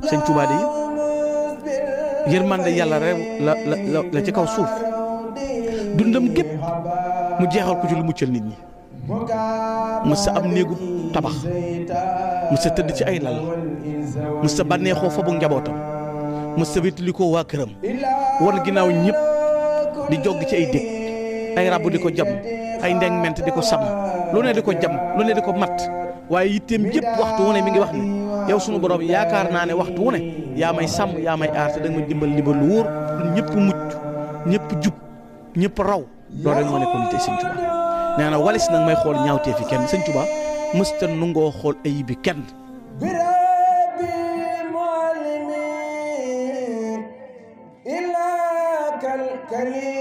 sëñ Tuubaa de yërmande yàlla rek la ci kaw suuf dundam gépp mu jeexal ko ci lu muccal nit ñi mës sa am néegu tabax mës sa tëdd ci ay lal mës sa bànneexoo fa bu njabootam mës sa wétali ko waa këram wan ginnaaw ñëpp di jogg ci ay dég ay ràbb di ko jam ay ndeng ment di ko sàmm lu ne di ko jam lu ne di ko matt waaye yitteem yëpp waxtu wu ne mi ngi wax ne yow sunu borom yaakaar naa ne waxtu wu ne yaa may sàmm yaa may aar te da nga ma dimbal ndimbal lu wóor ñëpp mucc ñëpp jub ñëpp raw loolu rek moo nekkoon tey sëñ Tuubaa nee na walis nag may xool ñaawtee fi kenn sëñ Tuubaa mësta nungoo xool ayib bi kenn كريم